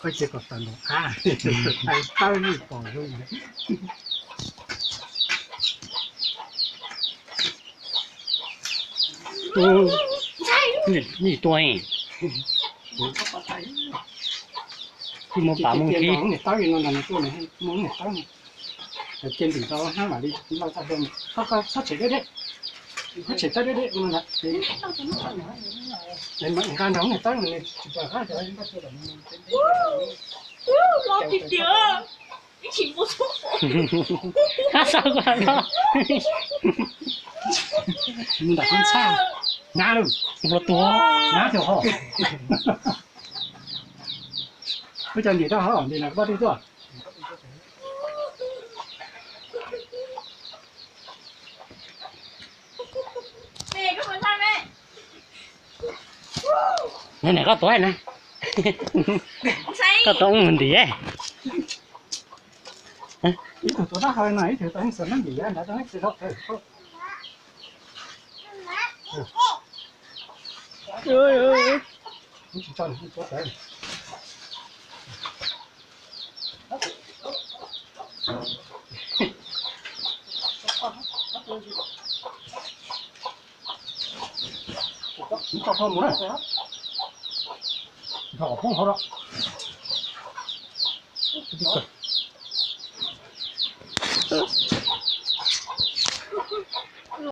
Koj cia kom tawm nkaus qab, tawb yeej pom zoo. Yeej tuaj, yeej muab pam mus khib. Niam tawb no, niam tawb no, cia ntim rau hab mam li lauj tag xyoo. Txhob tshem deb deb, txhob tshem tawb deb deb no ntag. Nqa nrog niam tawb no, tsis pom qab. Hab xav ko no. Mus nram qab ntxhab, hnyav lawm, ua tuag, hnyav tiag hos. Wb cov ntim rau hauv ntim no, koj pab twb tuaj. Niam, koj tuav na, koj tuav mus ntim. Ib tug tuav taub hau no, ib tug tuav heev xwb, ntim nrad. Tso mus na, nrog poob hauv lawm.